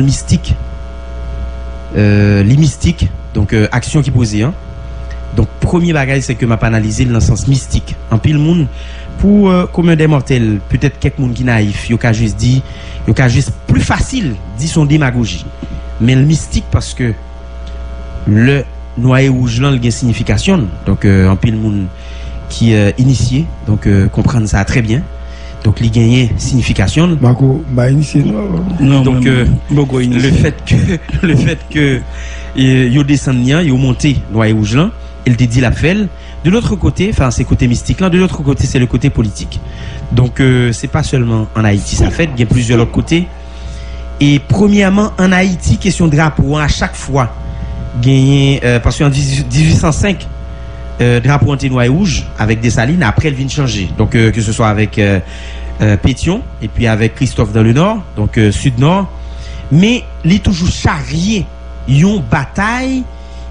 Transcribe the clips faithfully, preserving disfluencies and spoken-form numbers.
mistik. Euh, li mistik. Donk, euh, aksyon ki poze an. Donk, premye bagay, se ke m ap analize l nan sans mistik. Anpil moun, pou, euh, commun des mortels, petèt kèk moun ki nayif, yo ka jis di, yo ka jis pli fasil di se yon demagoji. Men l mistik paske lè nwa e wouj lan, li gen siyifikasyon l. Donk, euh, anpil moun ki, euh, inisye, donk, euh, konprann sa trè byen. Donk, li genyen siyifikasyon l. Mako, m pa inisye non. Non, donk, mwen, euh, m poko inisye. Le fait que, le fait que, euh, yo desann li an, yo monte nwa e wouj lan, e l te di l ap fè l. De l'autre côté, enfin, se kote mistik lan, de l'autre côté, c'est le côté politique. Donk, euh, se pa sèlman an Ayiti sa fèt, gen plizyè lòt kote. E premyèman, an Ayiti, kesyon drapo an, a chak fwa, genyen, euh, paske an dizwit san senk, euh, drapo an te nwa e wouj avèk Desalin, apre l vin chanje. Donk, euh, ke se swa avèk, euh, euh, Petyon, epi avèk Kristòf dan le Nò, donk, euh, Sid Nò. Men, li toujou charye yon batay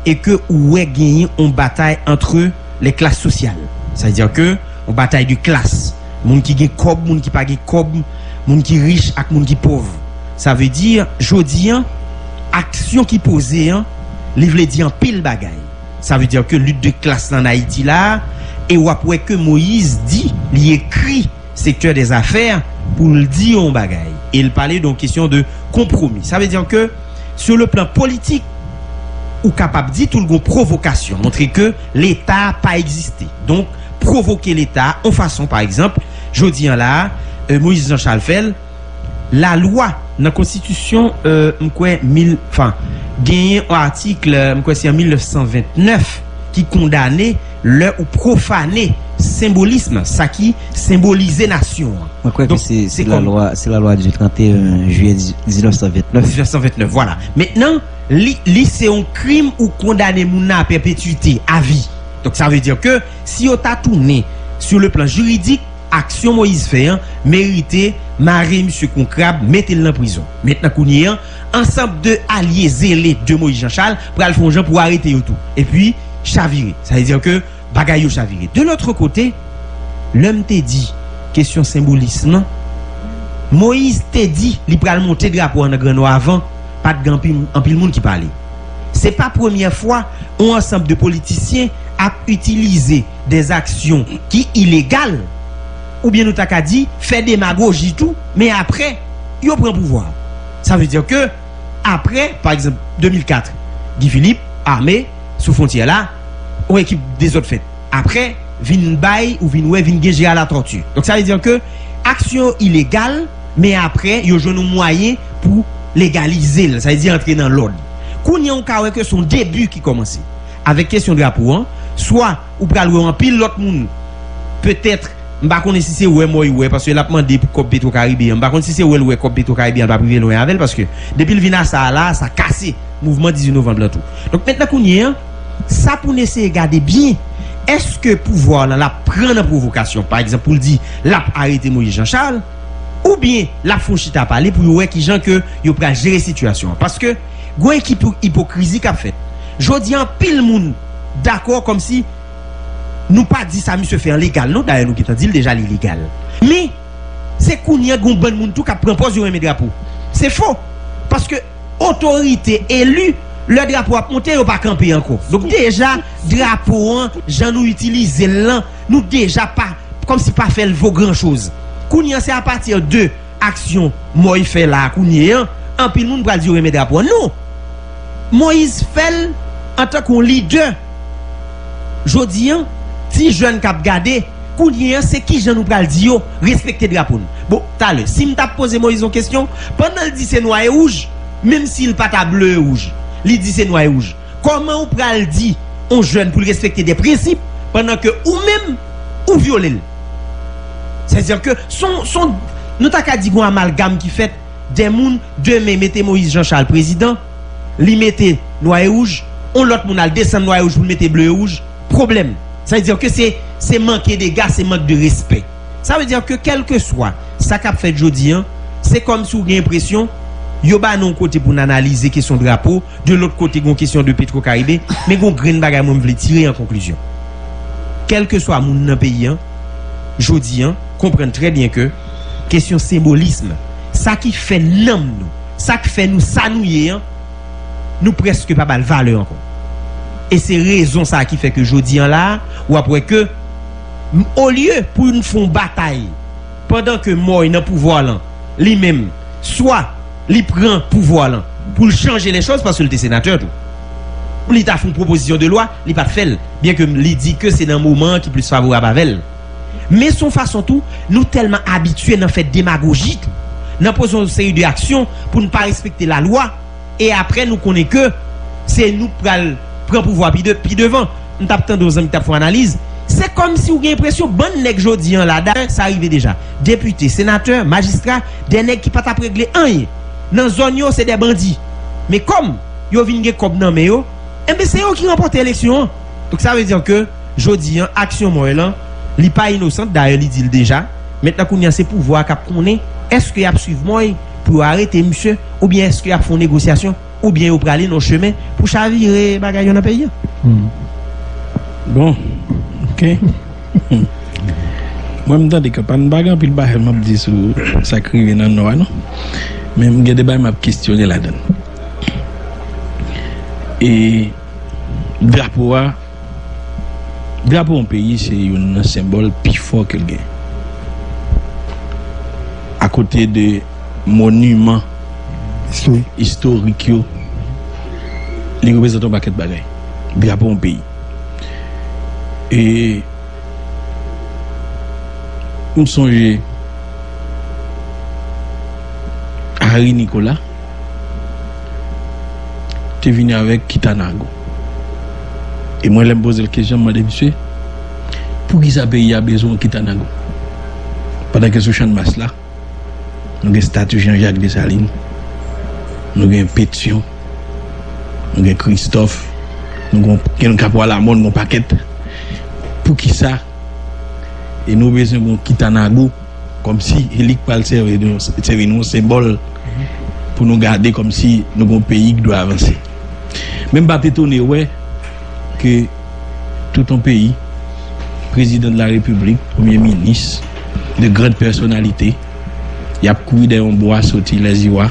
e ke ou wè genyen yon batay antre les classes sociales. Sa vle di ke yon batay de klas. Moun ki gen kòb, moun ki pa gen kòb, moun ki rich ak moun ki pòv. Sa vle di, jodi an, aksyon ki poze an, li vle di anpil bagay. Sa vle di ke lit de klas lan an Ayiti la, e w ap wè ke Moyiz di, li ekri sektè dèzafè pou l di yon bagay. E l pale de yon kesyon de konpwomi. Sa vle di ke, sur le plan politik, ou kapab di tou l gon pwovokasyon, montre ke Leta pa egziste. Donk, pwovoke Leta, yon fason, pa egzanp, jodi an la, euh, Moyiz Jan Chal fè l, lalwa nan konstitisyon, euh, m kwè, mil, enfin, genyen yon atik, euh, m kwè se an mil nèf san vennèf, ki kondane lè ou pwofane senbolism, sa ki senbolize nasyon an. Mwen kwè ke se, se lalwa, se lalwa du trente et un juillet dix-neuf cent vingt-neuf. Dizneuf san vennèf, vwala. Mentnan, li, li se yon krim ou kondane moun nan a pèpetwite, a vi. Donk, sa vle di ke si yo ta tounen sur le plan juridik, aksyon Moyiz fè an merite mare misye kon krab, mete l nan prizon. Mentnan, kounye an, ansanm de alye zele de Moyiz Jan Chal pral fè yon jan pou arete yo tou. Epi, chavire. Sa vle di ke bagay yo chavire. De l'autre côté, lè m te di kesyon senbolism lan, Moyiz te di li pral monte drapo an nan Gran Nò avan, pa t gen anpil, anpil moun ki pale. Se pa premyè fwa yon ansanm de politisyen ap itilize des actions ki ilegal, oubyen nou ta ka di fè demagoji tou, men apre, yo pran pouvwa. Sa vle di ke apre, pa egzanp, de mil kat, Guy Philippe ame sou fwontyè la, yon ekip dezòd fèt. Apre, vin bay, ou vin wè, vin gen Gérard Latortue. Donk, sa vle di ke aksyon yo ilegal, men apre, yo jwenn yon mwayen pou legalize l, sa vle di antre nan lòd. Kounye a, ou ka wè ke se yon debi ki kòmanse. Avèk kesyon drapo an, swa ou pral wè anpil lòt moun, petèt, m pa konnen si se wè Moy wè, paske l ap mande pou kòb Petro Karibe an. M pa konn si se wè l wè kòb Petro Karibe an, l p ap rive lwen avè l, paske depi l vin a sa a la, sa kase mouvman dizuit novanm lan tou. Donk, mentnan kounye an, sa pou n eseye gade byen, èske pouvwa lan l ap pran nan pwovokasyon, pa egzanp, pou l di l ap arete Moyiz Jan Chal, oubyen l ap fè yon chita pale pou yo wè kijan ke yo pral jere sitiyasyon an. Paske, gon ekip ipokrizi k ap fèt. Jodi a, anpil moun dakò kòmsi nou pa di sa misye fè an legal, non. Dayè, nou gentan di l deja, li legal. Men, se kounye a, gon bann moun tou k ap pran pòz yo renmen drapo. Se fo. Paske otorite eli, lè drapo ap monte, yo pa kanpe ankò. Donk, deja, drapo an, jan nou itilize l lan, nou deja pa, kòmsi pa fè l vo gran choz. Kounye a, se apati de aksyon Moy fè la a kounye an, anpil moun pral di yo renmen drapo an. Non! Moyiz fè l antanke yon lidè. Jodi an, ti jèn k ap gade, kounye an, se kijan nou pral di yo respekte drapo n. Bon, talè, si m t ap poze Moyiz yon kesyon, pandan l di se nwa e wouj, menm si l pa ta ble e wouj, li di se nwa e wouj. Kòman ou pral di yon jèn pou l respekte de prensip pandan ke ou menm ou vyole l? Sètadi ke son, son, nou ta ka di gon amalgam ki fèt, de moun demen mete Moyiz Jan Chal prezidan, li mete nwa e wouj, yon lòt moun al desann nwa e wouj pou l mete ble e wouj, pwoblèm. Sètadi ke se, se manke dega, se mank de respè. Sa vle di ke kèlkeswa sa k ap fèt jodi an, se kòmsi w gen enpresyon yo ba nou yon kote pou n analize kesyon drapo, de lòt kote gon kesyon de Petro Karibe, men gon grenn bagay mwen m vle tire an konklizyon. Kèlkeswa moun nan peyi an, jodi an, konprann trè byen ke kesyon senbolism, sa ki fè nanm nou, Sa k fè nou sa nou ye an, nou prèske pa ba l valè ankò. E se rezon sa a ki fè ke jodi an la a, w ap wè ke, m, olye pou n fè yon batay pandan ke Mòy nan pouvwa lan, li menm, swa li pran pouvwa lan pou l chanje lèchòz, paske l te senatè tou. Li ta fè yon pwopozisyon de lwa, li pa t fè l, byen ke li di ke se nan moman an ki plis favorab avè l. Men se yon fason tou, nou tèlman abitye nan fè demagoji tou, nan poze yon seri de aksyon pou n pa respekte lalwa, e apre nou konnen ke se nou k pral pran pouvwa pi de, pi devan. M t ap tande yon zanmi k t ap fè yon analiz. Se kòmsi w gen enpresyon bann nèg jodi an la, dayè sa rive deja, depite, senatè, majistra, de nèg ki pa t ap regle anyen nan zòn yo, se de bandi. Men kòm yo vin gen kòb nan men yo, enben se yo ki ranpòte eleksyon an. Donk sa vle di ke jodi an, aksyon Mòy lan, li pa inosan, dayè li di l deja. Mentnan kounye a se pouvwa a k ap konnen èske y ap swiv Mòy pou yo arete misye, oubyen èske y ap fè yon negosyasyon, oubyen yo prale nan yon chemen pou chavire bagay yo nan peyi a. Bon, ok. Mwen m tande kanpay, m pa gen anpil bagay m ap di sou sa k rive nan Nò a non. Men m gen de bagay m ap kestyone ladan l. E drapo a, drapo yon peyi se youn nan senbòl pi fò ke l gen. Akote de moniman istorik yo, li reprezante yon pakèt bagay. Drapo yon peyi. E m sonje Harry Nicolas te vini avèk Kitanago. E mwen, lè m poze l kesyon, m mande misye, poukisa peyi a bezwen yon Kitanago? Pandan ke sou Channmas la, nou gen estati Jean Jacques Dessalines, nou gen Pétion, nou gen Christophe, nou gen, gen Capois Lamont, gen yon pakèt. Poukisa? E nou bezwen gen yon Kitanago, kòmsi e li k pral sèvi nou, sèvi nou yon senbòl pou nou gade kòmsi nou gen yon peyi ki dwe avanse. Men m pa t etone wè ke tout yon peyi, prezidan de la repiblik, premye minis, de grann pèsonalite, y ap kouri dèyè yon bwa soti Lèziwa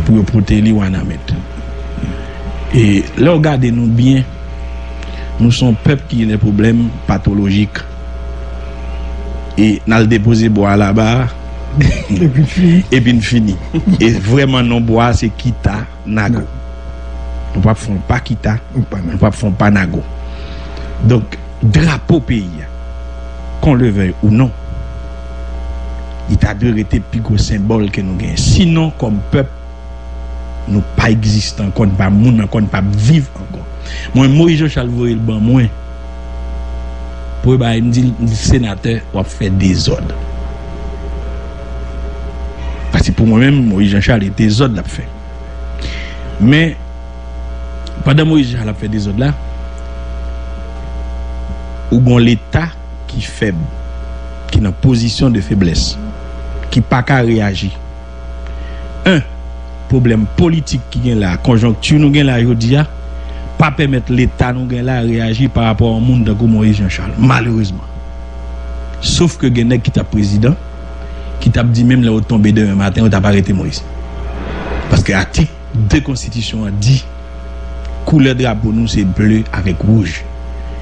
pou yo pote li Wanament. E lè w gade nou byen, nou se yon pèp ki gen de pwoblèm patolojik. E n al depoze bwa a laba a, epi n fini. E vrèman non bwa a se Kita Nago. Nou p ap fè yon pa Kita, nou p ap fè yon pa Nago. Donk, drapo peyi a, qu'on le veuille ou non, li ta dwe rete pi gwo senbòl ke nou genyen. Sinon, kòm pèp, nou pa egziste ankò, n pa moun ankò, n p ap viv ankò. Mwen, Moïse Jean Charles voye l ban mwen. Premye bagay m di l, m di l, senatè, w ap fè dezòd. Paske pou mwen menm, Moïse Jean Charles, e dezòd l ap fè. Men, pandan Moïse Jean Charles ap fè dezòd la, ou gon Leta ki fèb, ki nan pozisyon de feblès, ki pa ka reyaji. En, pwoblèm politik ki gen la, konjonkti nou gen la jodi a, pa pèmèt Leta nou gen la reyaji pa rapò a yon moun tankou Moïse Jean Charles, malerezman. Sof ke gen nèg ki t ap prezidan, ki t ap di menm lè yo tonbe demen maten, yo t ap arete Moïse. Paske atik de konstitisyon an di, koulè drapo nou se ble avèk wouj.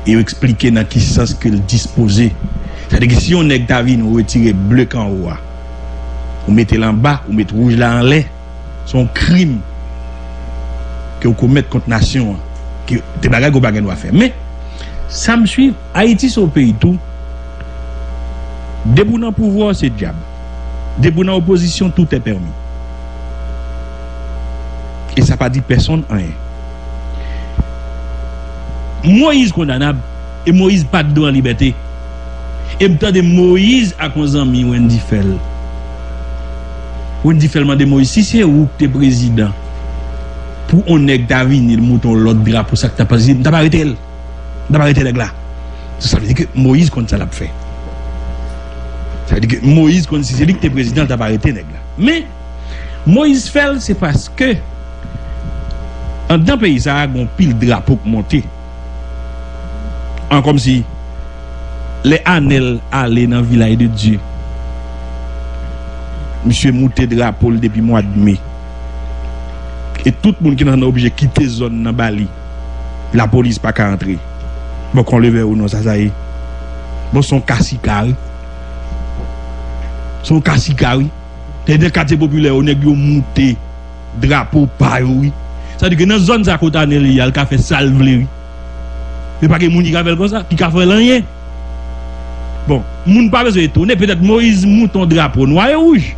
E yo eksplike nan ki sans ke l dispoze. Sa vle di ke si yon nèg ta vini, ou retire ble k anwo a, ou mete l anba, ou met wouj la anlè, se yon krim ke w komèt kont nasyon an, ke te bagay ke w pa gen dwa fè. Men, sa m swiv, Ayiti se yon peyi tou, depi w nan pouvwa w se dyab, depi w nan opozisyon tout est permis. E sa pa di pèsonn anyen. Moyiz kondanab, e Moyiz pa t dwe an libète. E m tande Moyiz ak yon zanmi Wendy Phèl. Wendy Phèl mande Moyiz, si se ou k te prezidan, pou yon nèg ta vini, l moute yon lòt drapo, sa k t ap pase? M t ap arete l. M t ap arete nèg la. Sa vle di ke Moyiz konn sa l ap fè. Sa vle di ke Moyiz konn si se li k te prezidan, l t ap arete nèg la. Men, Moyiz fè l, se paske anndan peyi sa a, gen yon pil drapo k monte. An kòmsi, lè Anèl ale nan Vilaj de Dye, misye moute drapo l depi mwa d me. E tout moun ki nan oblije kite zòn nan ba li. Lapolis pa ka antre. Bon, kon leve ou non, sa sa ye. Bon, se yon kasika, wi. Se yon kasika, wi. E nan katye popilè yo, nèg yo moute drapo pa yo, wi. Sa di ke nan zòn sa kot Anèl ye a, l ka fè sa l vle, wi. Men pa gen moun ki ka fè l konsa, ki ka fè l anyen. Bon, moun pa bezwen etone, petèt Moyiz moute yon drapo nwa e wouj.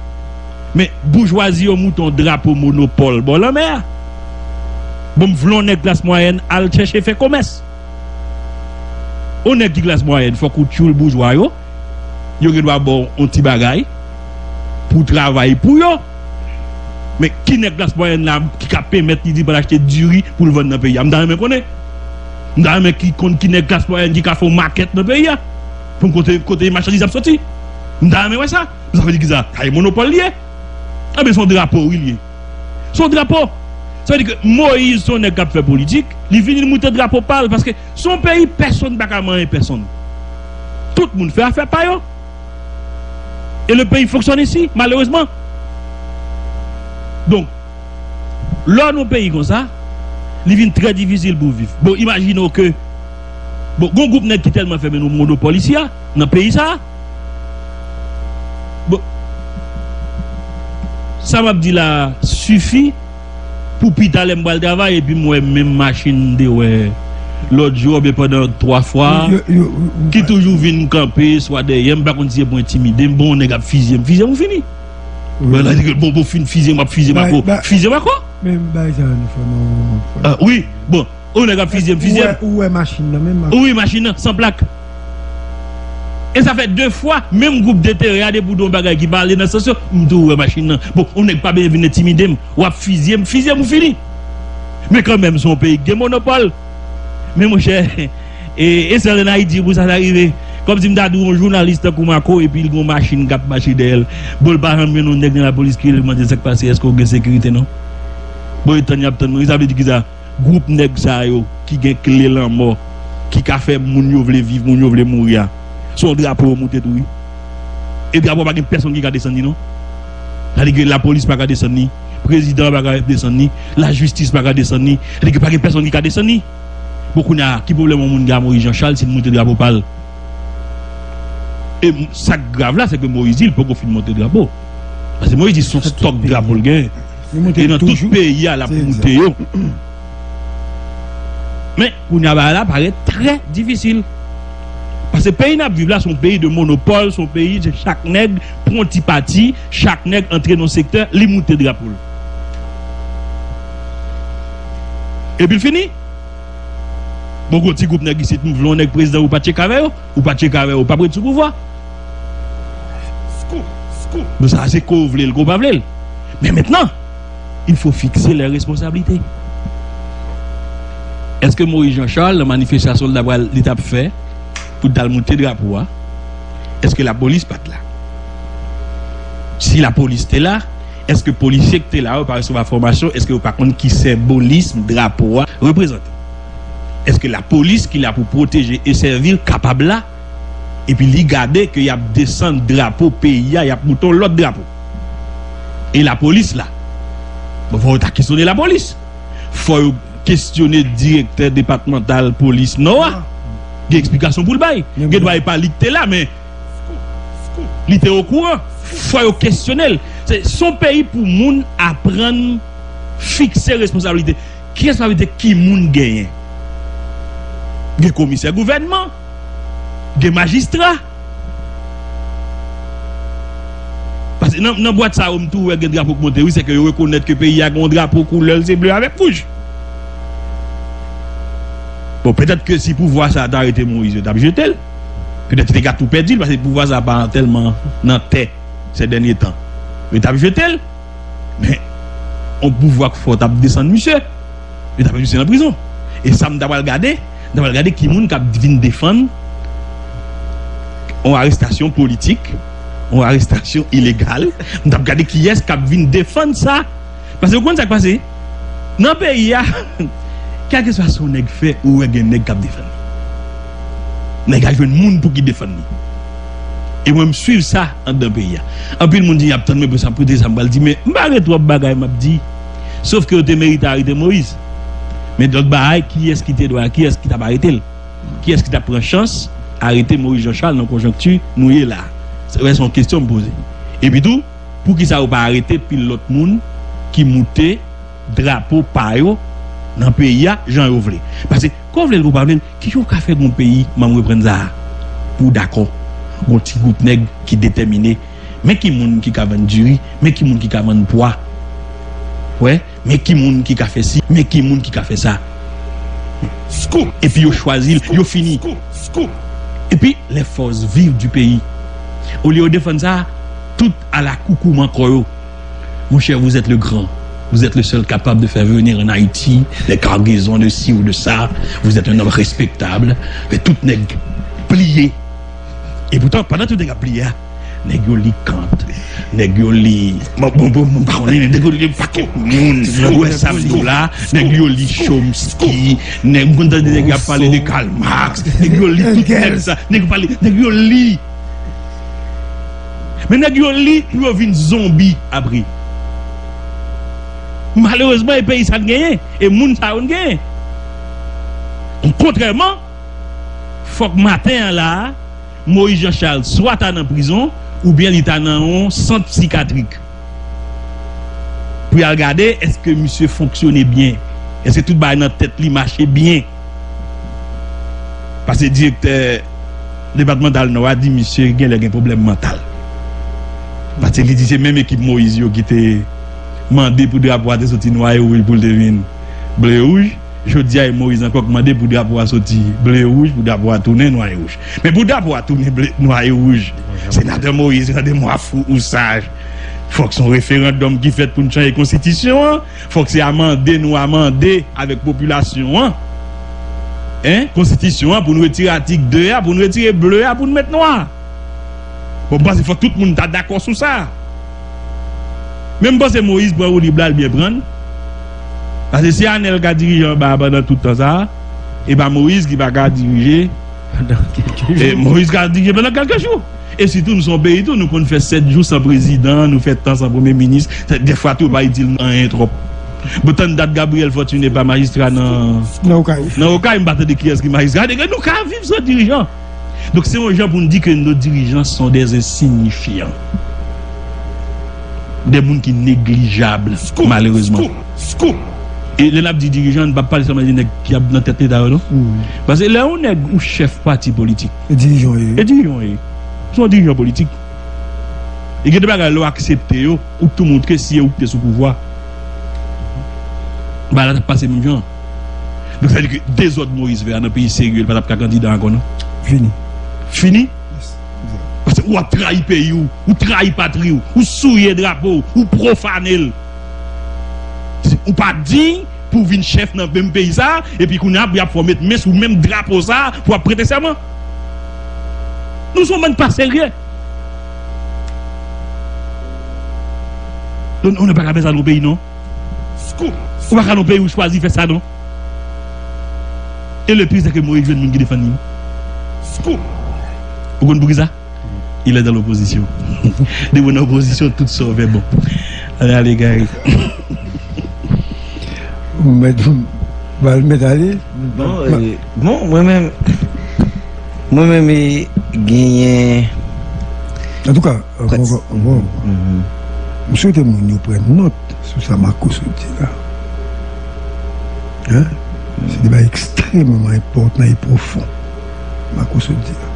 Men boujwazi yo moute yon drapo monopòl bò lanmè a. Bon, m vle yon nèg klas mwayèn al chèche fè komès. Yon nèg ki klas mwayèn, fòk ou tchoul boujwa yo. Yo gen dwa ba w yon ti bagay pou w travay pou yo. Men ki nèg klas mwayèn la ki ka pèmèt li di pou l achte diri pou l vann nan peyi a? M ta renmen konnen. M ta renmen ki konn ki nèg klas mwayèn ki ka fè yon makèt nan peyi a. Pou m kote, kote machandiz ap soti. M ta renmen wè sa. Sa vle di ki sa? Sa e monopòl li ye. Anben, se yon drapo, wi, li ye. Se yon drapo. Sa vle di ke Moyiz se yon nèg k ap fè politik. Li vini, li moute drapo pa l, paske se yon peyi, pèsonn pa ka manyen pèsonn. Tout moun fè afè pa yo. E le peyi fonksyone ensi, malerezman. Donk, lè w nan yon peyi konsa, li vin trè difisil pou w viv. Bon, imajine w ke, bon, gon gwoup nèg ki tèlman fè men nou monopòl isi a, nan peyi sa a. Bon, sa m ap di la sifi pou pita lè m pral travay epi m wè menm machin m te wè lòt jou oubyen pandan twa fwa, ki toujou vin kanpe swa dèyè m, pa konn si se pou entimide m, bon, yon nèg ap fizye m, fizye m, ou fini. Bon, la di ke, bon, bon, fin fizye m, ap fizye m ankò. Fizye m ankò? Menm bagay sa nou fè non. Ah, wi, bon, yon nèg ap fizye m, fizye m. Ou wè, ou wè machin nan menm? Wi, machin nan, san plak. E sa fè de fwa, menm gwoup de teren a, depi w di yon bagay ki pa ale nan sans yo, m tou wè machin nan. Bon, yon nèg pa bezwen vin entimide m. W ap fizye m, fizye m, ou fini. Men kanmenm, se yon peyi ki gen monopòl. Men monchè, e, e sèl ann Ayiti pou sa ta rive. Kòmsi m ta di w yon jounalis tankou Marco, epi l gen yon machin k ap mache dèyè l. Bon, l pa janm jwenn yon nèg nan lapolis ki rele l mande sa k pase, èske w gen sekirite non? Bon, yo tann, y ap tann mwen. Sa vle di ki sa? Gwoup nèg sa yo ki gen kle lanmò, ki ka fè moun yo vle viv, moun yo vle mouri a. Se yon drapo yo moute tou, wi. E drapo pa gen pèsonn ki ka desann li, non. Sa di ke lapolis pa ka desann li, prezidan an pa ka desann li, lajistis pa ka desann li. Sa di ke pa gen pèsonn ki ka desann li. Bon, kounye a, ki pwoblèm yon moun gen a Moyiz Jan Chal si l moute drapo pa l? E m-, sa k grav la, se ke Moyiz li, li poko fin moute drapo. Paske Moyiz li se yon stòk drapo l genyen. E nan tout peyi a, l ap moute yo. Men, kounye a, bagay la parèt trè difisil. Paske peyi n ap viv la, se yon peyi de monopòl, se yon peyi, se chak nèg pran yon ti pati, chak nèg antre nan yon sektè, li moute drapo l. Epi l fini. Bon, gon ti gwoup nèg isit, m vle yon nèg prezidan, ou pa tcheke avè yo, ou pa tcheke avè yo, ou p ap ret sou pouvwa. Bon, sa se ke w vle l, ke w pa vle l. Men mentnan, il faut fixer les responsabilités. Èske Moyiz Jan Chal, nan manifestasyon l ta pral, li t ap fè pou l t al moute drapo a, èske lapolis pa t la? Si lapolis te la, èske polisye ki te la yo pa resevwa fòmasyon? Èske yo pa konn ki senbolis drapo a reprezante? Èske lapolis ki la pou pwoteje e sèvi l kapab la? Epi li gade ke y ap desann drapo peyi a, y ap moute yon lòt drapo. E lapolis la? Bon, fò yo ta kesyone lapolis. Fò yo kesyone direktè depatmantal polis Nò a. Gen eksplikasyon pou l bay. Gen dwa e pa li ki te la, men li te okouran. Fò yo kesyone l. Se, se yon peyi pou moun aprann fikse responsablite. Ki responsablite ki moun genyen? Gen komisè gouvènman, gen majistra. Paske nan, nan bwat sa yo, m tou wè gen drapo k monte, wi, se ke yo rekonèt ke peyi a gen yon drapo koulè l se ble avèk wouj. Bon, petèt ke si pouvwa sa a ta rete Moyiz, yo t ap jete l. Petèt yo te ka tou pèdi l, paske pouvwa sa a pa tèlman nan tè sè dènye tan. Yo t ap jete l. Men, yon pouvwa k fò t ap desann misye. Yo t ap met misye nan prizon. E sa m ta pral gade, m ta pral gade ki moun k ap vin defann yon arestasyon politik, yon arestasyon ilegal. M t ap gade kiyès k ap vin defann sa. Paske ou konn sa k pase? Nan peyi a, kèlkeswa sa yon nèg fè, ou wè gen nèg k ap defann li. Nèg a jwenn moun pou ki defann li. E mwen, m swiv sa anndan peyi a. Anpil moun di, y ap tann mwen pou sa, pou sa m pral di, men m pa gen twòp bagay m ap di. Sof ke yo te merite arete Moyiz. Men lòt bagay, kiyès ki te dwa, kiyès ki t ap arete l? Kiyès ki t ap pran chans arete Moyiz Jan Chal nan konjonkti nou ye la? Se se yon kesyon m poze. Epi tou, poukisa yo pa arete pil lòt moun ki moute drapo pa yo nan peyi a jan yo vle? Paske, ke w vle l, ke w pa vle l, kijan w ka fè gon peyi manm reprann sa a? Pou w dakò, gon ti gwoup nèg ki detèmine, men ki moun ki ka vann diri, men ki moun ki ka vann pwa. Wè, men ki moun ki ka fè si, men ki moun ki ka fè sa. Scoop! Epi yo chwazi l, yo fini. Scoop! Scoop! Epi, les forces vives du pays. Olye yo defann sa, tout a la koukouman kò yo. Mon cher, vous êtes le grand. Vous êtes le seul capable de faire venir en Haïti des cargaisons de ci ou de ça. Vous êtes un homme respectable. Men tout nèg pliye. E poutan, pandan tout nèg ap pliye a, nèg yo li Kant, nèg yo li, bon, bon, bon, bon, pa konnen, nèg yo li pakèt moun. Ou wè sa m di w la, nèg yo li Chomsky, nèg, ou konn tande nèg y ap pale de Karl Marx, nèg yo li tout nèg sa, nèg yo pale, nèg yo li. Men nèg yo li pou yo vin zonbi apre. Malerezman, e peyi sa n genyen, e moun sa yo n genyen. Kontrèman, fòk maten an la a, Moyiz Jan Chal swa ta nan prizon, oubyen li ta nan yon sant sikatrik. Pou y al gade, èske misye fonksyone byen? Èske tout bagay nan tèt li mache byen? Paske direktè depatmantal Nò a di misye genlè gen pwoblèm mantal. Paske li di se menm ekip Moyiz yo ki te mande pou drapo a te soti nwa e wouj pou l te vin ble e wouj. Jodi a, e Moyiz ankò k mande pou drapo a soti ble e wouj, pou drapo a tounen nwa e wouj. Men pou drapo a tounen ble, nwa e wouj, senatè Moyiz, tande mwa fou ou saj, fòk se yon referandòm ki fèt pou n chanje konstitisyon an. Fòk se amande nou amande avèk popilasyon an, en, konstitisyon an, pou n retire atik de a, pou n retire ble a, pou n met nwa. Bon, m panse fòk tout moun ta dakò sou sa. Men m panse Moyiz pran woulib la, l byen pran l. Paske si Anèl ka dirije anba a pandan tout tan sa a, e pa Moyiz ki pa ka dirije. Pandan kèk jou. E Moyiz ka dirije pandan kèk jou. E sitou, nou se yon peyi tou, nou konn fè sèt jou san prezidan, nou fè tan san premye minis. Dèfwa tou, yo pa itil nou anyen twòp. Bon, tann dat Gabriel Fortuné pa majistra nan, nan Okay. Nan Okay, m pa tande kiyès ki majistra. Gade, nou ka viv san dirijan. Donk, se yon jan pou n di ke nos dirigeants sont des insignifiants. Des moun ki neglijab, malerezman. E lè n ap di dirijan, n p ap pale sèlman de nèg ki ap nan tèt leta yo, non. Paske lè yon nèg, yon chèf pati politik, e dirijan w ye. E dirijan w ye. Se yon dirijan politik. E gen de bagay, lè w aksepte yo, ou tou montre si e ou ki te sou pouvwa, bagay la t ap pase menm jan. Donk, sa vle di ke dezòd Moyiz fè a nan peyi serye, li pa t ap ka kandida ankò, non. Fini. Fini? Paske ou ap trayi peyi w, ou trayi patri w, ou souye drapo w, ou pwofane l. Ou pa diy pou w vin chèf nan menm peyi sa a, epi kounye a pou y ap fè w met men sou menm drapo sa a pou w ap prete sèman. Nou se yon bann pa serye. Nou, nou pa ka fè sa nan yon peyi, non. Ou pa ka nan yon peyi ou chwazi fè sa, non. E le pire, se ke Moyiz jwenn moun ki defann li. Ou konn poukisa? Il est dans l'opposition. Depi w nan opozisyon, tout sa w fè bon. Ale, ale, Gary. Ou mèt, ba l mèt ale. Bon, Ma- e, bon, mwen menm, mwen menm, e, genyen. Antouka, bon, bon, bon. M swete moun yo pran nòt sou sa Marco sot di la. Hein? Se de bagay ekstrèmman enpòtan e pwofon Marco sot di la.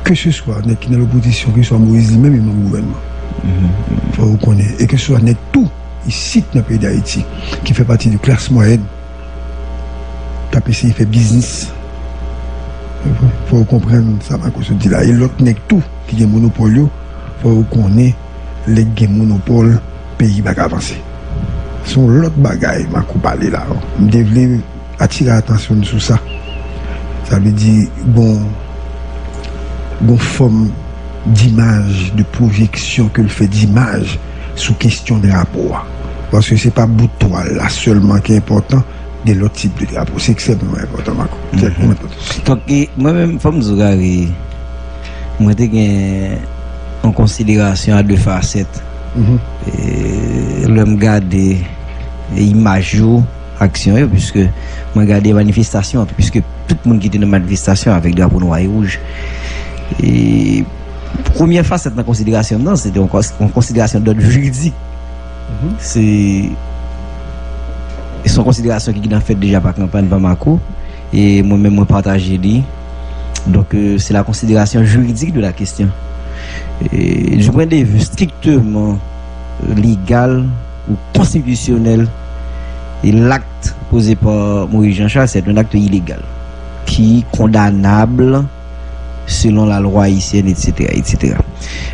Keseswa nèg ki nan lopozisyon, keseswa Moyiz li menm, li manm gouvènman. Fò w konnen. E keseswa nèg tou isit nan peyi Dayiti ki fè pati de klas mwayèn k ap eseye fè biznis. Fò w konprann sa Marco sot di la. E lòt nèg tou ki gen monopòl yo, fò w konnen lè gen monopòl, peyi pa ka avanse. Se yon lòt bagay Marco pale la. M te vle atire atansyon n sou sa. Sa vle di, gon, gon fòm dimaj, de pwojeksyon ke l fè dimaj sou kesyon drapo a. Paske se pa bout twal la sèlman ki enpòtan, gen lòt tip de drapo. Se ekstrèmman enpòtan, Marco. Se ekstrèmman enpòtan. Donk, e, mwen menm, fò m di w, Gary, mwen te gen yon konsiderasyon a de fasèt. E, lè m gade imaj yo, aksyon yo, piske mwen gade manifestasyon an, piske tout moun ki te nan manifestasyon avèk drapo nwa e wouj. E premyè fasèt nan konsiderasyon m nan, se te yon kons- yon konsiderasyon dòd jiridik. Se se yon konsiderasyon ki gentan fèt deja pa Kanpàn, pa Mako, e mwen menm mwen pataje li. Donk, euh, c'est la considération juridique de la question. Et du point de vue strictement, euh, légal ou constitutionnel, et l'acte posé par Moïse Jean Charles, c'est un acte illégal qui est condamnable selon la loi haïtienne, et cetera, et cetera.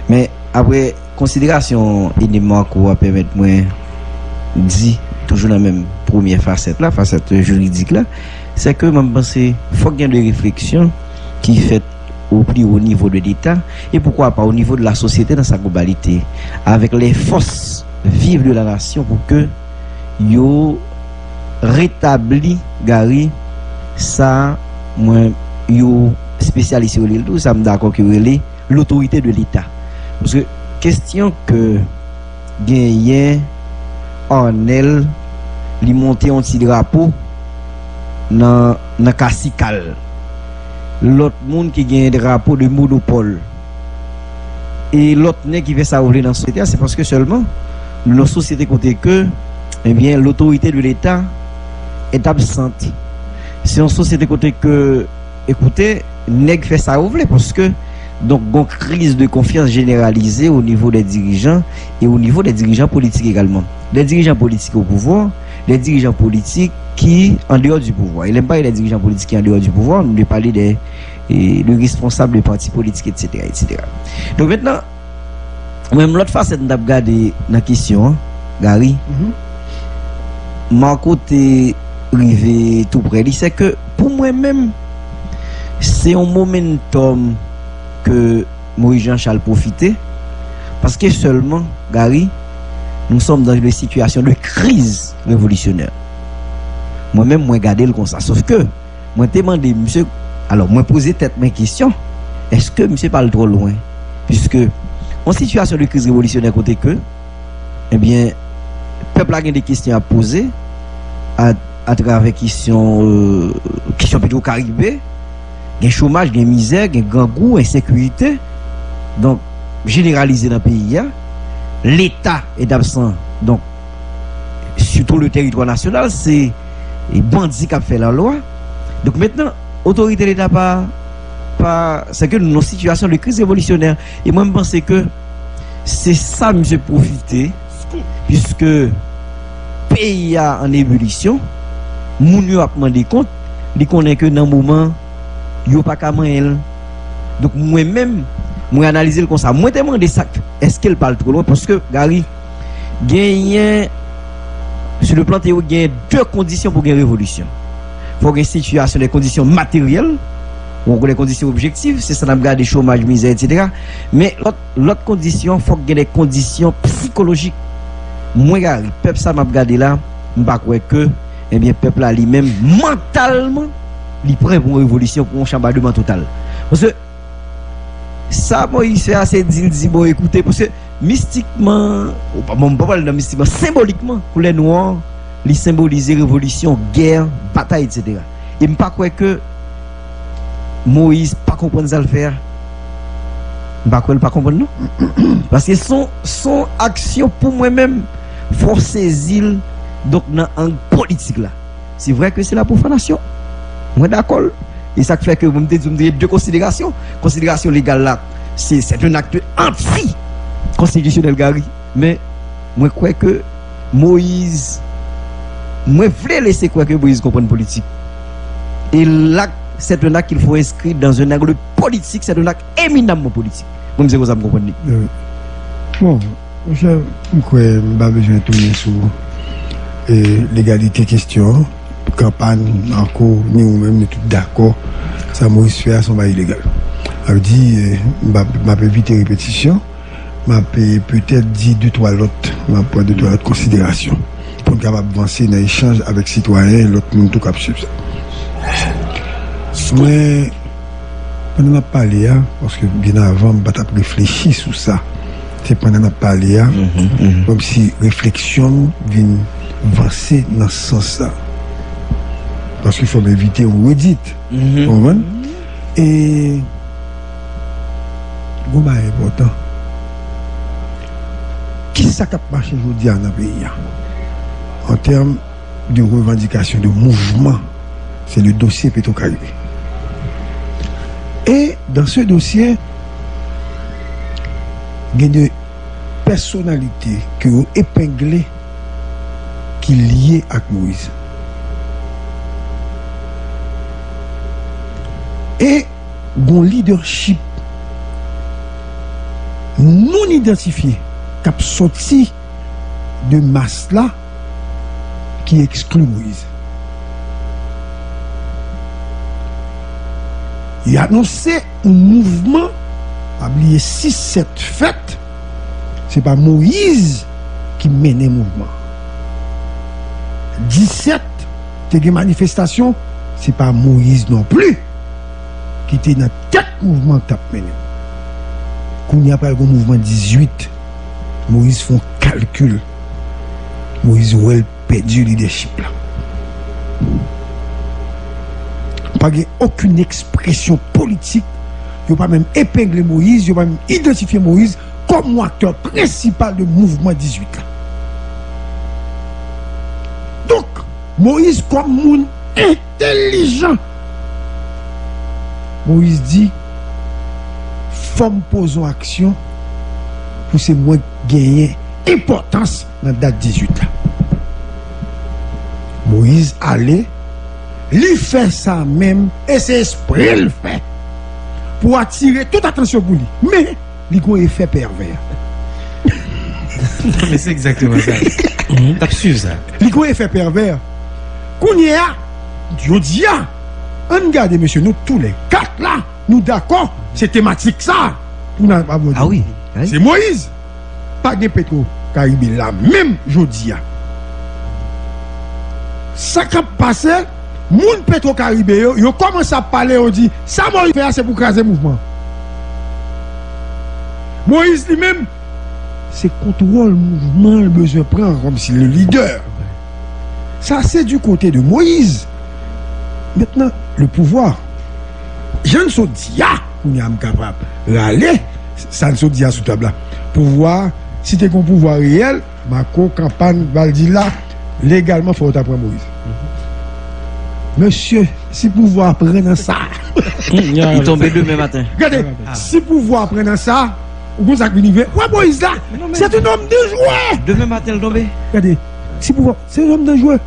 Men apre konsiderasyon Edem Marco a pèmèt mwen di, toujou nan menm premyè fasèt la, fasèt jiridik la, se ke mwen panse fòk gen de refleksyon ki fèt au plus haut niveau de l'État et pourquoi pas au niveau de la société dans sa globalité, avec les forces vives de la nation pour que yo retabli Gary, sa mwen, yo espesyalis yo rele l tou, sa m dakò ke yo rele l'autorité de l'État. Paske kestyon ke genyen Arnel, li monte yon ti drapo nan nan kasikal. Lòt moun ki genyen drapo de monopòl. E lòt nèg ki fè sa yo vle nan sosyete a, se paske sèlman nou nan sosyete kote ke, ebyen, l'autorité de l'État est absente. Se yon sosyete kote ke, ekoute, nèg fè sa yo vle, paske, donk, gon kriz de konfyans jeneralize o nivo dè dirijan e o nivo dè dirijan politik egalman. Dè dirijan politik o pouvwa, dè dirijan politik ki an deyò di pouvwa. E lè m pale dè dirijan politik ki an deyò di pouvwa, nou dwe pale dè, e, de responsab de pati politik, et cetera, et cetera. Donk, mentnan, mwen menm, lòt fasèt m t ap gade nan kesyon an, Gary, Marco te rive tou prè li, se ke pou mwen menm, se yon momentum ke Moïse Jean Charles pwofite, paske sèlman, Gary, nous sommes dans une situation de crise révolutionnaire. Mwen menm, mwen gade l konsa. Sof ke mwen te mande misye, alò, mwen poze tèt mwen kesyon, èske misye pa al twò lwen? Piske yon sitiyasyon de kriz revolisyonè kote ke, ebyen, pèp la gen de kesyon ap poze a, atravè kesyon, euh, kesyon Petro Karibe, gen chomaj, gen mizè, gen grangou, ensekirite, donk, jeneralize nan peyi a, Leta est absent, donk, sur tout le territoire national, se bandi k ap fè lalwa. Donk, mentnan, otorite Leta pa, pa, se ke nou nan sitiyasyon de kriz revolisyonè. E mwen, m panse ke se sa misye pwofite, piske peyi a an evolisyon, moun yo ap mande kont, li konnen ke nan moman yo pa ka manyen l. Donk, mwen menm, mwen analize l konsa. Mwen te mande sa k, èske l pa al twò lwen? Paske, Gary, genyen, sou le plan teorik, genyen de kondisyon pou gen revolisyon. Fò gen sitiyasyon, de kondisyon materyèl, ou de kondisyon objektif, se sa n ap gade, chomaj, mizè, et cetera. Men lòt, lòt kondisyon, fòk gen de kondisyon sikolojik. Mwen, Gary, pèp sa m ap gade la, m pa kwè ke, ebyen, pèp la li menm, mantalman, li prè pou yon revolisyon, pou yon chanbademan total. Paske sa Moïse fè a, se di l di, bon, ekoute, paske mistikman, ou pa, bon, m pa pral nan mistikman, senbolikman, koulè nwa, li senbolize revolisyon, gè, batay, et cetera. E m pa kwè ke Moïse pa konprann sa l fè a. M pa kwè l pa konprann, non. Paske son, son aksyon pou mwen menm, fò sezi l, donk, nan ang politik la. Se vre ke se la pwofanasyon. Mwen dakò l. E sa k fè ke mwen m te di w m te gen de konsiderasyon. Konsiderasyon legal la, se, c'est un acte anti-konstitisyonèl, Gary. Men, mwen kwè ke Moïse, mwen vle lese kwè ke Moïse konprann politik. E l ak, c'est un acte qu'il faut inscrire dans un angle politique, c'est un acte éminemment politique. Mwen, se konsa m konprann li. Wi. Bon, monchè, m kwè m pa bezwen tounen sou, e, legalite kesyon an. Kanpany, Marco, ni ou menm, nou tout dakò. Sa Moïse fè a, se yon bagay ilegal. Sa vle di, e, m ap, m ap evite repetisyon. M ap, e, petèt di de twa lòt, m ap pran de twa lòt konsiderasyon pou n kapab vanse nan echanj avèk sitwayen, lòt moun tou k ap swiv sa. Mwen, pandan n ap pale a, paske byen avan, m pa t ap reflechi sou sa. Se pandan n ap pale a, kòmsi refleksyon m vin vanse nan sans sa. Paske fò m evite yon redit. Ou konprann? E yon bagay enpòtan. Kisa k ap mache jodi a nan peyi a? An tèm de revandikasyon, de mouvman, se le dosye Petro Caribe. E dan se dosye, gen de pèsonalite ke yo epengle ki lye ak Moyiz. E gon lidèchip non idantifye k ap sòti de mas la ki ekskli Moyiz. Li anonse yon mouvman, pa bliye sis sèt fèt, se pa Moyiz ki mennen mouvman. Disèt, te gen manifestasyon, se pa Moyiz non pli ki te nan tèt mouvman k t ap mennen. Kounye a pral gon mouvman dizuit. Moyiz fè yon kalkil. Moyiz wè l pèdi lidèchip la. Pa gen okenn ekspresyon politik. Yo pa menm epengle Moyiz, yo pa menm idantifye Moyiz kòm yon aktè prensipal de mouvman dizuit la. Donk, Moyiz kòm moun entèlijan, Moyiz di, fò m poze yon aksyon pou se mwen k genyen enpòtans nan dat dizuit la. Moyiz ale, li fè sa menm, e se espre l fè pou atire tout atansyon pou li. Men, li gon efè pèvè. Men se egzakteman sa. T ap swiv sa. Li gon efè pèvè. Kounye a, jodi a, ann gade, mesye, nou toulèkat la, nou dakò, se tematik sa pou n ap abòde. Ah wi. Se Moyiz. Pa gen Petro Caribe la menm jodi a. Sa k ap pase, moun Petro Caribe yo, yo kòmanse ap pale, yo di, sa Moyiz fè a, se pou kraze mouvman. Moyiz li menm, se kontwòl mouvman l bezwen pran kòmsi le lidè. Sa se du kote de Moyiz. Mentnan, le pouvwa. Jan n sot di a, kounye a m kapab rale sa n sot di a sou tab la. Pouvwa, si te gen yon pouvwa reyèl, Marco, Campagne, Valdila, legalman, fò yo ta pran Moyiz. Mesye, si pouvwa pran nan sa. Li tonbe demen maten. Gade, si pouvwa pran nan sa, ou konn sa k vin rive? Wè Moyiz la, se yon nonm danjere. Demen maten, l tonbe. Gade, si pouvwa, se yon nonm danjere.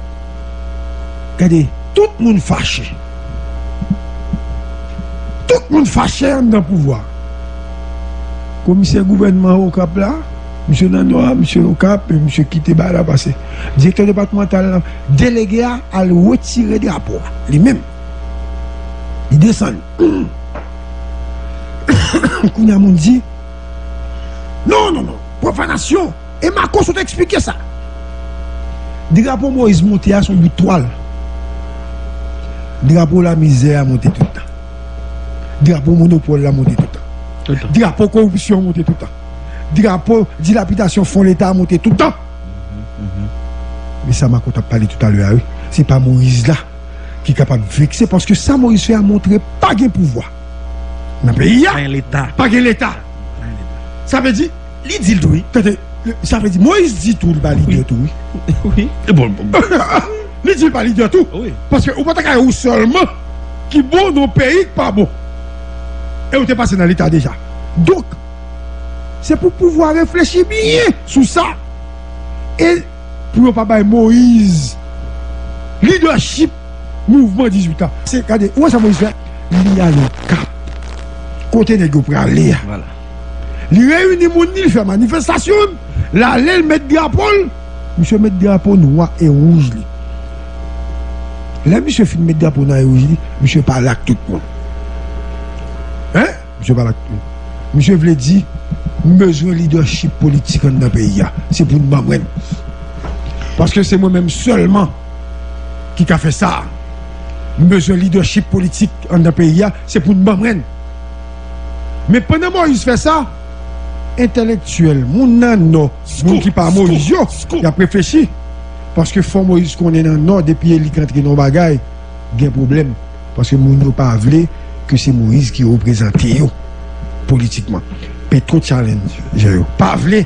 Gade, tout moun fache. Tout moun fache anndan pouvwa. Komisè gouvènman Okap la, misye nan Nò a, misye Okap, e misye kite bagay la pase. Direktè depatmantal la, delege a al retire drapo a, li menm. Li desann. Kounye a moun di, non, non, non, pwofanasyon. E Marco sot eksplike sa. Drapo Moyiz monte a se yon bout twal. Drapo lamizè a monte tout tan. Drapo monopòl la monte tout tan. Drapo koripsyon monte tout tan. Drapo dilapidasyon fon leta a monte tout tan. Men sa Marco t ap pale toutalè a, wi. Se pa Moyiz la ki kapab vekse, paske sa Moyiz fè a montre pa gen pouvwa nan peyi a. Pa gen leta. Pa gen leta. Sa vle di, li di l tou, wi. Tande, sa vle di, Moyiz di tou, li pa lidè tou, wi. Wi. Li di l pa lidè tou. Wi. Paske ou pa ta ka ou sèlman ki bon nan yon peyi k pa bon. E ou te pase nan leta deja. Donk, se pou pouvwa reflechi byen sou sa. E pou yo pa bay Moyiz lidèchip mouvman dizuit la. Se, gade, ou wè sa Moyiz fè? Li ale Okap. Kote nèg yo prale a. Li reyini moun li, li fè manifestasyon l, l ale, l met drapo l. Misye met drapo nwa e wouj li. Lè misye fin met drapo nwa e wouj li, misye pale ak tout moun. Hein? Misye pale ak tout moun. Misye vle di, m bezwen lidèchip politik anndan peyi a. Se pou n ban mwen l. Paske se mwen menm sèlman ki ka fè sa. M bezwen lidèchip politik anndan peyi a, se pou n ban mwen l. Men pandan Moyiz fè sa, entèlektyèl, moun nan Nò, moun ki pa Moyiz yo, y ap reflechi. Paske fò Moyiz konnen nan Nò, depi elik antre nan yon bagay, gen pwoblèm. Paske moun yo pa vle ke se Moyiz ki reprezante yo politikman. Petro Challenger yo pa vle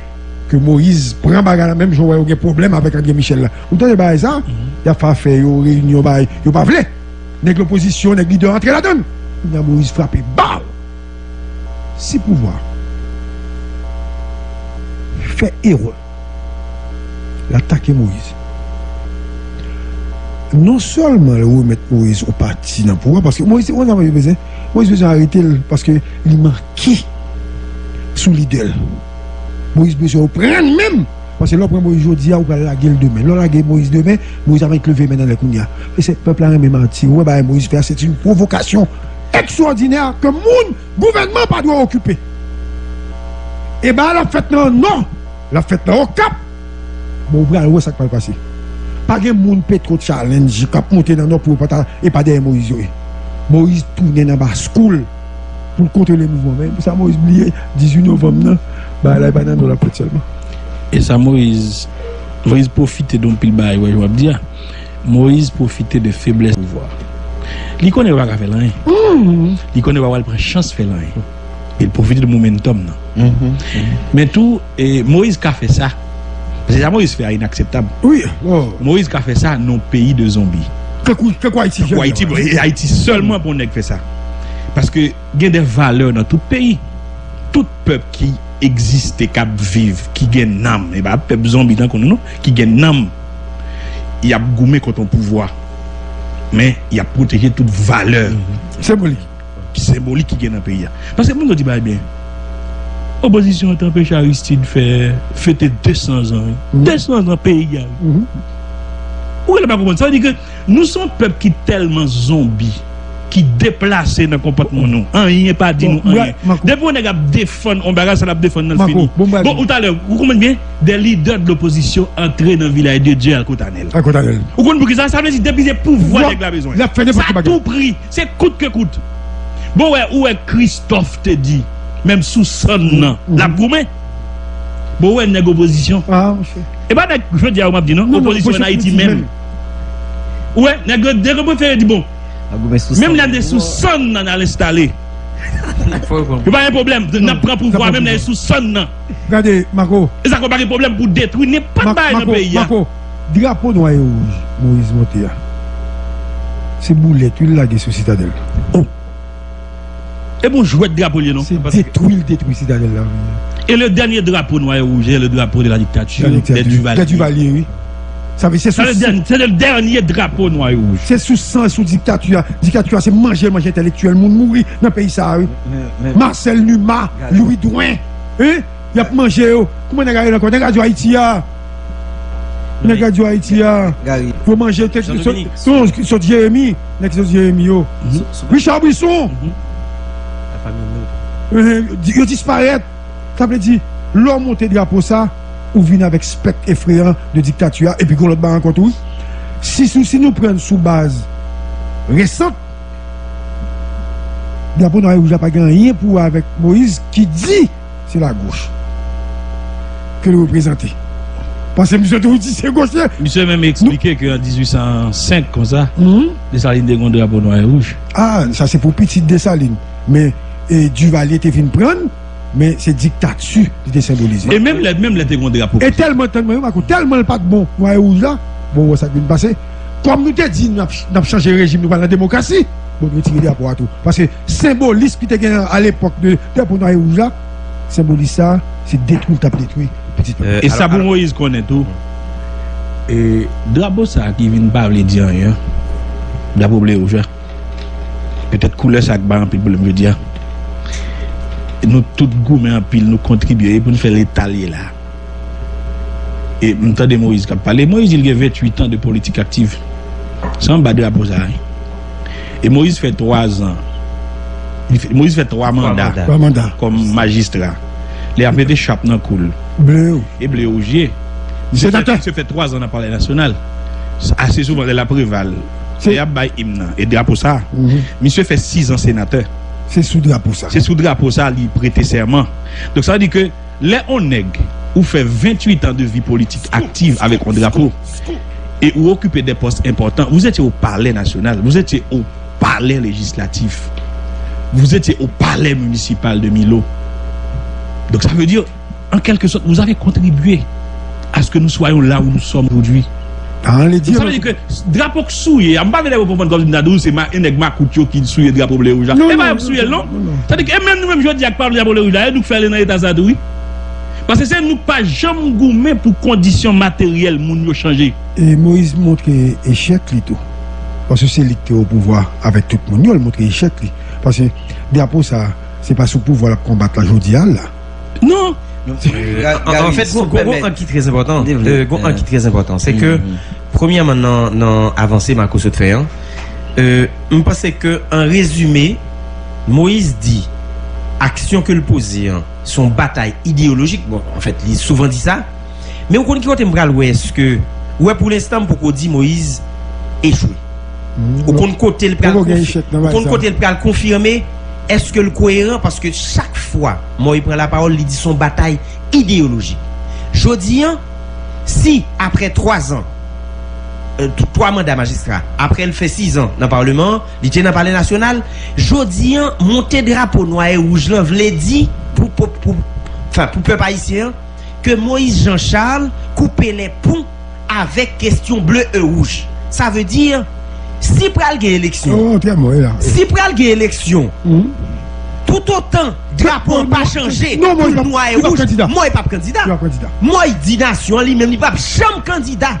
ke Moyiz pran bagay la, menm jan w wè yo gen pwoblèm avèk André Michel la. Ou tande bagay sa? Y ap fè afè yo, reyinyon, bagay, yo pa vle. Nèg lopozisyon, nèg lidè antre ladann. Kounye a Moyiz frape, baw! Si pouvwa fè erè, l atake Moyiz. Non sèlman l remèt Moyiz yon pati nan pouvwa, paske Moyiz, se konsa Moyiz bezwen. Moyiz bezwen arete l, paske li manke sou lidè l. Moyiz bezwen reprann menm. Paske lè w pran Moyiz jodi a, ou pral lage l demen. Lè w lage Moyiz demen, Moyiz ap annik leve men nan lè kounye a. E se pèp la renmen manti. Ou wè bagay Moyiz fè a, se yon pwovokasyon ekstwòdinè ke moun, gouvènman pa dwe okipe. E bagay la ap fèt nan Nò, l ap fèt nan Okap. Bon, ou pral wè sa k pral pase. Pa gen moun Petro Challenge k ap monte nan Nò pou yo pa ta, e pa dèyè Moyiz yo ye. Moyiz tounen nan bas kou l pou l kontwole mouvman. Men pou sa Moyiz bliye dizuit novanm nan, bagay la e pa nan Nò l ap fèt sèlman. E sa Moyiz, Moyiz pwofite de yon pil bagay, wè, jan w ap di a. Moyiz pwofite de feblès pouvwa. Li konnen yo pa ka fè l anyen. Li konnen yo pa pral pran chans fè l anyen. E l pwofite de momentum nan. Men tou, e, Moyiz ka fè sa. Paske sa Moyiz fè a inakseptab. Wi, bon. Moyiz ka fè sa nan yon peyi de zonbi. Tankou, tankou Ayiti, Tankou Ayiti, bon, e Ayiti sèlman pou yon nèg fè sa. Paske gen de valè nan tout peyi. Tout pèp ki egziste, k ap viv, ki gen nanm, e pa pèp zonbi tankou nou, non, ki gen nanm, y ap goumen kont yon pouvwa. Men, y ap pwoteje tout valè senbolik ki gen nan peyi a. Paske moun yo di bagay byen. Opozisyon an te anpeche Aristide fè fete de san zan, wi. De san zan peyi a, wi. Ou genlè pa konprann. Sa vle di ke nou se yon pèp ki tèlman zonbi, ki deplase nan konpòtman nou. Anyen pa di nou anyen. Depi yon nèg ap defann yon bagay, sa l ap defann nan l fini. Bon, ou talè, ou konprann byen, des leaders de l'opposition antre nan Vilaj de Dye al kot Anèl. Al kot Anèl. Ou konn poukisa? Sa vle di depi se pouvwa nèg la bezwen. L ap fè nenpòt ki bagay. Sa tou pri, se kout ke kout. Bon, wè, ou wè Christophe te di, menm sou sann nan, l ap goumen. Bon, ou wè nèg opozisyon. E pa nèg, jodi a, ou m ap di, non, opozisyon an Ayiti menm. Ou wè, nèg yo, nèg yo prefere di, bon, menm lè n te sou sann nan, n al enstale. Yo pa gen pwoblèm, n ap pran pouvwa, menm lè n sou sann nan. Gade, Marco. E sa k pa gen pwoblèm pou detwi nenpòt bagay nan peyi a. Marco, drapo nwa e wouj Moyiz monte a, se boulèt, wi, l lage sou Sitadèl. Oh! E bon jwèt drapo l ye, non? Se detwi l detwi Sitadèl la, wi. Et le dernier drapeau noir et rouge est le drapeau de la dictature, des Duvalier. Des Duvalier, wi. Sa vle, se sou, se le dènye drapo nwa e wouj. Se sou san, sou diktati a. Diktati a, se manje, manje entèlektyèl, moun mouri nan peyi sa a, wi. Marcel Numa, Louis Drouin, hein? Y ap manje yo. Kouman nèg a rele ankò? Nèg Radio Haïti a. Nèg Radio Haïti a. Yo manje yo, sot Jeremi. Nèg sot Jeremi yo. Richard Brisson. Yo disparèt. Sa vle di, lè w monte drapo sa, ou vin avèk spèk efreyan de diktati a, epi gen lòt bagay ankò tou, wi. Si, si, si nou pran sou baz resant, drapo nwa e wouj la pa gen anyen pou wè avèk Moyiz ki di se lagoch ke l reprezante. Paske misye toujou di se goch li ye. Misye menm eksplike ke an dizuit san senk konsa, Desalin te gen drapo nwa e wouj. Ah, sa se pou pitit Desalin. Men, e, Duvalier te vin pran l, men se diktati li te senbolize. E menm lè, menm lè te gen drapo. E tèlman, tèlman, yo, Marco, tèlman l pa t bon, nwa e wouj la, bon, wè sa k vin pase. Kòm nou te di, n ap, n ap chanje rejim, nou pral nan demokrasi, bon, nou retire drapo a tou. Paske senbolis ki te gen alepòk de drapo nwa e wouj la, senbolis sa, se detwi l t ap detwi pitit pèp. E sa pou Moyiz konnen tou, e drapo sa ki vin pa vle di anyen, drapo ble wouj la. Petèt koulè sa k bay anpil pwoblèm jodi a. Nou tout goumen anpil, nou kontribye pou n fè leta l ye la. E m tande Moyiz k ap pale. Moyiz di l gen venntuit an de politik aktiv. Se anba drapo sa a, wi. E Moyiz fè twa zan. Li fè, Moyiz fè twa manda kòm majistra. Li ap mete chap nan kou l. Ble. E ble wouj ye. Misye fè, misye fè twa zan nan Palè Nasyonal. Ase souvan, lè l ap Preval, lè y ap bay im nan e drapo sa a, misye fè sis an senatè. Se sou drapo sa. Se sou drapo sa li prete sèman. Donk, sa vle di ke lè on nèg ou fè venntuit an de vi politik aktiv avèk on drapo, et ou occupez des postes importants, vous étiez au palais national, vous étiez au palais législatif, vous étiez au palais municipal de Milo. Donc ça veut dire, en quelque sorte, vous avez contribué à ce que nous soyons là où nous sommes aujourd'hui. An le di Sa vle di ke drapo k souye a, m pa vle konprann kòm si m ta di w se ma- nèg makout yo ki souye drapo ble wouj la. E pa yo k souye l non. Tandis ke e menm nou menm jodi a k pa vle drapo ble wouj la, e nou k fè ale nan eta sa tou wi. Paske se nou k pa janm goumen pou kondisyon materyèl moun yo chanje. E Moyiz montre echèk li tou. Paske se li ki te o pouvwa avèk tout moun yo, li montre echèk li. Paske drapo sa, se pa sou pouvwa l ap konbat la jodi a la. Non. Anfèt, gon ank ki trè enpòtan. Gon ank ki trè enpòtan. Se ke, premyèman, nan, nan avanse Marco sot fè an, euh, m panse ke, an rezime, Moyiz di, aksyon ke l poze an, se yon batay ideyolojik. Bon, anfèt, li souvan di sa. Men ou konn ki kote m pral wè, èske, ou wè, pou lenstan, m poko di Moyiz echwe. Ou konn kote l pral konfi- ou konn kote l pral konfime, èske l koeran? Paske chak fwa Moyiz pran lapawòl, li di se yon batay ideyolojik. Jodi an, si apre twa zan, euh, twa manda majistra, apre l fè sis an nan Palman an, li te nan Palè Nasyonal, jodi an, monte drapo nwa e wouj lan vle di pou, pou, pou, anfen, pou pèp ayisyen an, ke Moyiz Jan Chal koupe lè pon avèk kestyon ble e wouj. Sa vle di, si pral gen eleksyon, si pral gen eleksyon, toutotan drapo an pa chanje pou nwa e wouj, Moyiz p ap kandida. Moyiz di nasyon an li menm li p ap janm kandida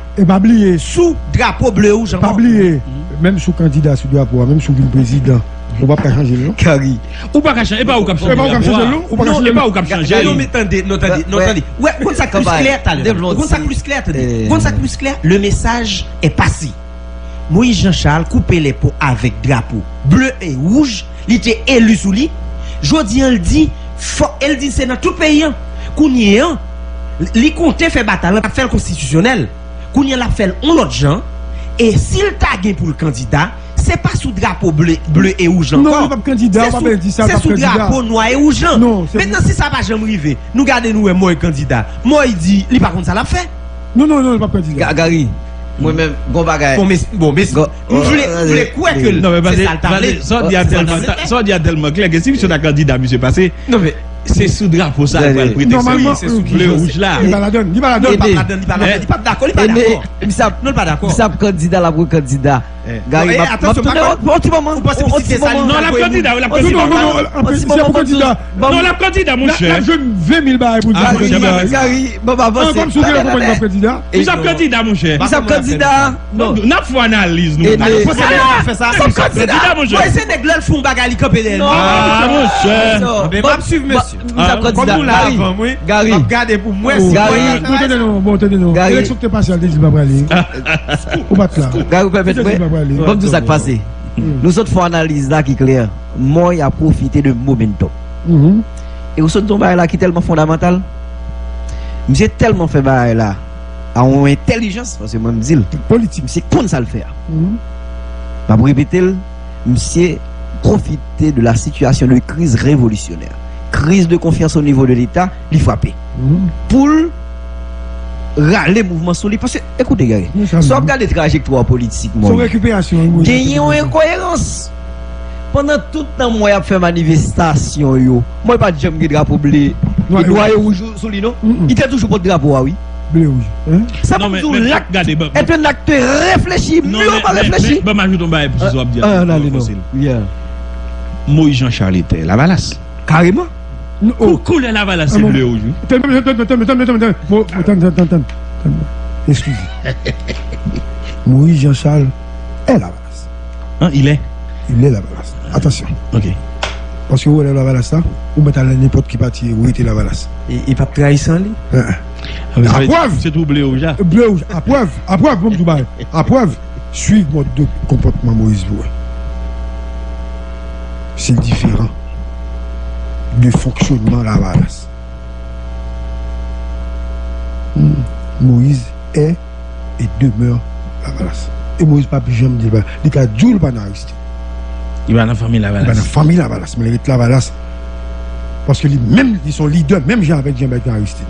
sou drapo ble e wouj ankò. Pa bliye, menm si w kandida sou drapo a, menm si w vin prezidan, ou p ap ka chanje l non. Gary, ou pa ka chanje, e pa ou k ap chanje l non. Ou pa ka chanje l non. Non, men tande, non, tande, non, tande. Wè, konn sa k plis klè talè. Konn sa k plis klè, tande. Konn sa k plis klè, le message est passé. Moyiz Jan Chal koupe lè pon avèk drapo ble e wouj, li te eli sou li. Jodi an, l di, fò, e l di se nan tout peyi an. Kounye an, li konte fè batay lan, l ap fè l konstitisyonèl. Kounye an, l ap fè l yon lòt jan. E si l ta gen pou l kandida, se pa sou drapo ble, ble e wouj lan ankò. Se sou, se sou drapo nwa e wouj lan. Mentnan, si sa pa janm rive, nou gade nou wè Moyiz kandida. Moyiz di li pa konn sa l ap fè. Non, non, non, li p ap kandida. Gary, mwen menm, gon bagay. Bon, mes, bon, mes, m vle, m vle kwè ke l, se sa l ta vle. Sa w di a tèlman, sa w di a tèlman klè ke si misye ta kandida, misye pase. Non, men se sou drapo sa l pral prete sèvis, se sou ble wouj la. Li pa ladann, li pa ladann. Li p ap ladann, li pa ladann, li p ap dakò, li pa dakò. Non, li pa dakò. Misye ap kandida, l ap rekandida. Gary, m ap tounen yon ti moman. Ou panse pitit se sa li pral voye moun? Non, l ap kandida, wi, l ap kandida. Non, l ap kandida. Non, l ap kandida, monchè. L ap jwenn ven mil bagay pou l di. Gary, Gary, ban m avanse. Kòmsi w genlè konprann l ap kandida. Misye ap kandida, monchè. Misye ap kandida. Non. N ap fè analiz nou. Misye ap kandida, monchè. Mwen se nèg lè l fè yon bagay li kanpe dèyè l. Ah, monchè. Ebyen m ap swiv mesye. Misye ap kandida. Kòm nou la avan m, wi. Gary. M ap gade pou m wè si mwen. Gary. Bon, tande non, bon, tande non. Eleksyon ki te pase a, l te di l pa prale. Ou pa t la. Gary, ou pèmèt mwen. Ban m di w sa k pase. Nou sot fè yon analiz la ki klè. Moy ap pwofite de momentum. E ou sot di yon bagay la ki tèlman fondamantal. Misye tèlman fè bagay la a yon entèlijans, paske mwen m di l, politik, misye konn sa l fè a. M ap repete l, misye pwofite de la situation de crise révolutionnaire, crise de confiance au niveau de Leta, li frape. Pou l rale mouvman sou li. Paske, ekoute, Gary, si w ap gade trajektwa politik Moy, genyen yon enkoyerans. Pandan tout tan Moy ap fè manifestasyon yo, Moy pa t janm gen drapo ble, nwa e wouj sou li, non. Li te toujou pote drapo a, wi. Ble wouj. Sa pou m di w, l est un acte réfléchi, mûrement réfléchi. Ban m ajoute yon bagay pou sa w ap di a. Moyiz Jan Chal te Lavalas. Kareman. Koulè Lavalas se ble wouj, wi. Tann, tann, tann, tann, tann. Eskize. Moyiz Jan Chal est Lavalas. Hein, il est? Il est Lavalas. Atansyon. Ok. Paske ou rele Lavalas la, ou mèt al nan nenpòt ki pati, ou rete Lavalas. E, e p ap trayi san li? Aprèv! Se tou ble wouj la. Ble wouj, aprèv, aprèv, bon, m di w bagay. Aprèv, swiv mòd de konpòtman Moyiz pou wè. Se diferan de fonksyonman Lavalas. Moyiz est et demeure Lavalas. E Moyiz p ap janm di l pa. Li ka di w li pa nan Aristide. Li pa nan fanmi Lavalas. Li pa nan fanmi Lavalas, men li ret Lavalas. Paske li menm, li se yon lidè, menm jan avèk Jean Bertrand Aristide.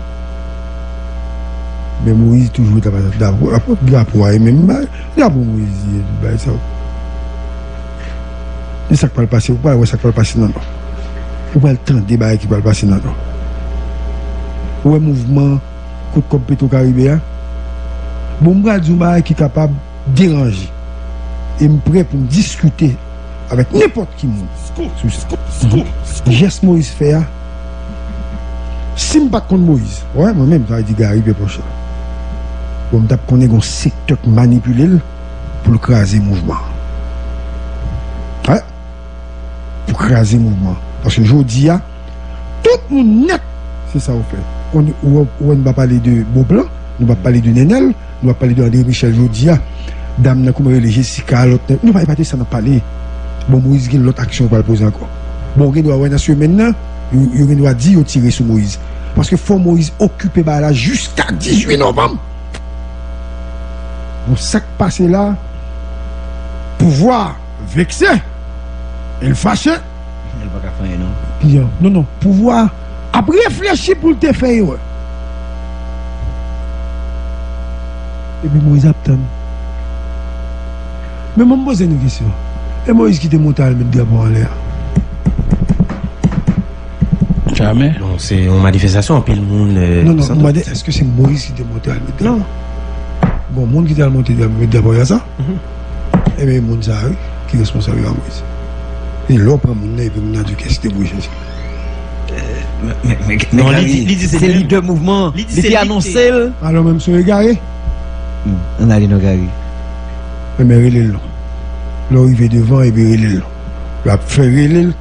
Men Moyiz toujou t ap, drapo, drapo a, e menm bagay, drapo Moyiz ye, tout bagay sa. E sa k pral pase, ou pral wè sa k pral pase nan Nò. Ou pral tande bagay ki pral pase nan Nò. Ou wè mouvman kout kòb Petro Karibe a? Bon, m pral di yon bagay ki kapab deranje. E m prè pou m diskite avèk nenpòt ki moun. Jès Moyiz fè a, si m pa t konn Moyiz, wè, mwen menm, sa vle di Gary Pierre Prochard. Bon, m t ap konnen gon sektè k manipile l pou l kraze mouvman an. Wè, pou kraze mouvman an. Paske jodi a, tout moun nèt, se sa ou fè. Ou, ou, ou, nou pa pale de Beauplan, nou pa pale de Nenel, nou pa pale de André Michel jodi a. Dam nan, kouman rele, Jessica, lòt nan, nou pa, e pa de sa n ap pale. Bon, Moyiz gen lòt aksyon yo pral poze ankò. Bon, ou gen dwa wè nan semèn nan, yo, yo gen dwa di yo tire sou Moyiz. Paske fò Moyiz okipe bagay la jiska dizuit novanm. Bon, sa k pase la, pouvwa vekse, e l fache. Li pa ka fè anyen, non. Yo, non, non, pouvwa ap reflechi pou l te fè erè. Epi Moyiz ap tann. Men mwen poze nou kesyon. E Moyiz ki te monte al met drapo anlè a? Jamè. Bon, se yon manifestasyon, anpil moun, euh, Non, non, santi mwen mande, èske se Moyiz ki te monte al met drapo? Non. Bon, moun ki te al monte drapo, met drapo a sa? Mhm. Ebyen, moun sa a, wi, ki responsab yo a Moyiz. E lè w pran moun nan, epi moun nan di w kiyès ki te voye chèche. Men, men, men, men Non, li Gary, di, li di se se li lidè mouvman. Li di Li se te li ki te anonse l. Alò, menm si w egare, Hmm. Ann ale non, Gary. Ebyen, rele l non. Lè w rive devan, epi rele l non. L ap fè rele l.